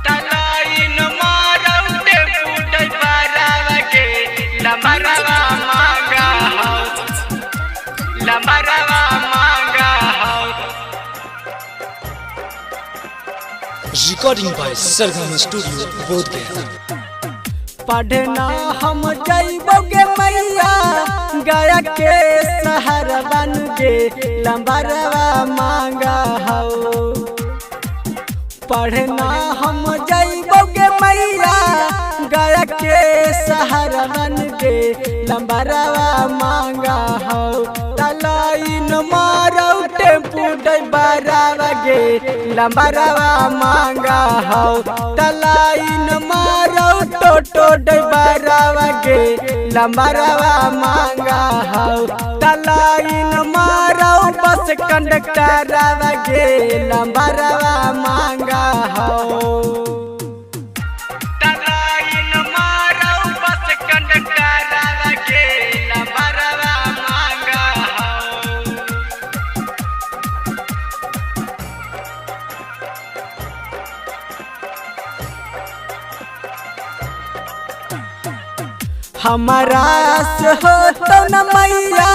तलाइन मारौ tempo ड्राइवरवा गे लमरवा मांगा हौ, लमरवा मांगा हौ। Recording by Sargam Studio, Bodh Gaya. पढ़ना हम जइबो गे मैया गया के शहर बन गे लंबरवा मांगा हौ। पढ़ना हम जइबो गे मैया गया के शहर बन गे लंबरवा मांगा हौ। तलाइन मारौ टेम्पू ड्राइवरवा गे लंबरवा मांगा हौ। तलाइन मारौ टोटो ड्राइवरवा गे लंबरवा मांगा हौ। तलाइन मारौ बस कंडक्टरवा गे लंबरवा मांगा हौ। तलाइन मारौ बस कंडक्टरवा गे लमरवा मांगा हौ। हमारा से हो तो न मैया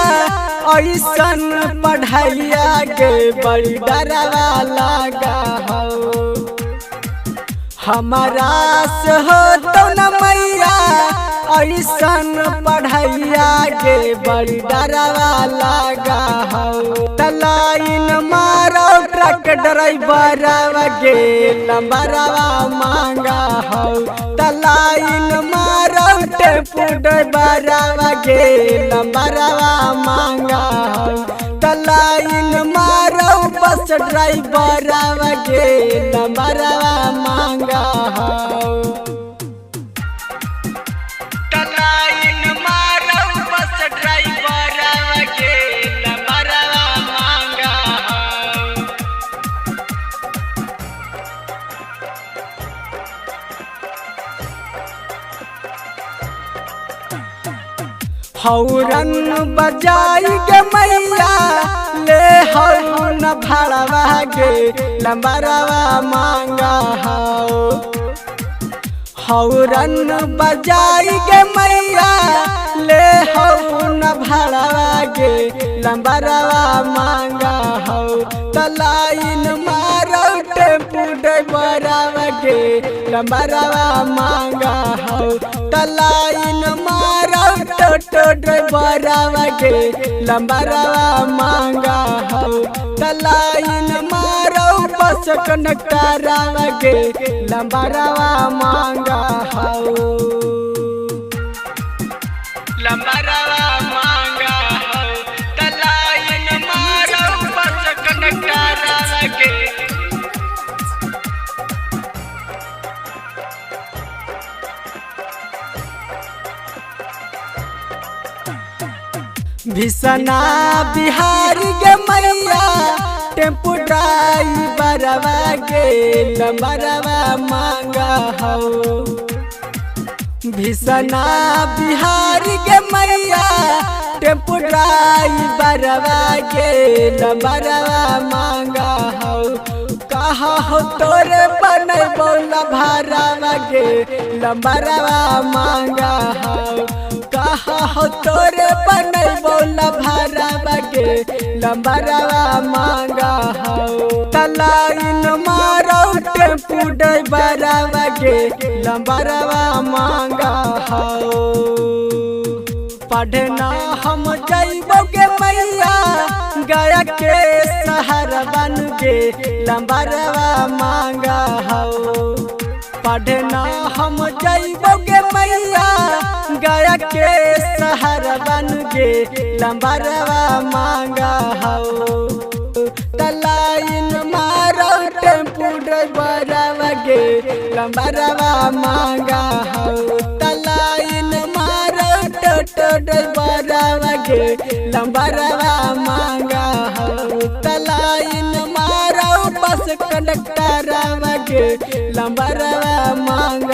ऐसन पढ़ैया के बड़ी डरवा लगा हौ। हमारा से हो तो न मैया ऐसन पढ़ैया के बड़ी डरवा लगा हौ। तलाइन मारौ ट्रक ड्राइवरवा गे लंबरवा मांगा हौ। तलाइन मारौ टेम्पू ड्राइवरवा गे लंबरवा मांगा हौ। तलाइन मारौ बस ड्राइवरवा गे लंबरवा मांगा हौ। तलाइन मारौ बस ड्राइवरवा गे लमरवा मांगा हौ। हौरन बजाई गे मैया ले हौन भाड़वा गे लंबरवा मांगा हौ। हौरन बजाई गे मैया ले हौन भाड़वा गे लंबरवा मांगा हौ। तलाइन मारौ टेम्पू ड्राइवरवा गे लंबरवा मांगा हौ। तलाइन मारौ टोटो ड्राइवरवा गे लंबरवा मांगा हौ। तलाइन मारौ बस कंडक्टरवा गे लंबरवा मांगा हौ। लमरवा मांगा हौ। तलाइन मारौ बस कंडक्टरवा गे भीषणा बिहारी गे मैया टेम्पू ड्राइवरवा गे लंबरवा मांगा हौ। भीषणा बिहारी गे मैया टेम्पू ड्राइवरवा गे लंबरवा मांगा हौ। कहा हो तोरे बनैबो लभरवा गे लंबरवा मांगा हौ। कहा हो तोरे बनैबो लभरवा गे लंबरवा मांगा हौ। तलाइन मारौ टेम्पू ड्राइवरवा गे लंबरवा मांगा हौ। पढ़ना हम जइबो गे मैया गया के शहर बन गे लंबरवा मांगा हौ। पढ़ना हम जइबो गे मैया गया के शहर बन गे लंबरवा मांगा हौ। तलाइन मारौ टेम्पू ड्राइवरवा गे लंबरवा मांगा हौ। तलाइन मारौ टोटो ड्राइवरवा गे लंबरवा मांगा हौ। तलाइन मारौ बस कंडक्टरवा गे लंबरवा मांगा।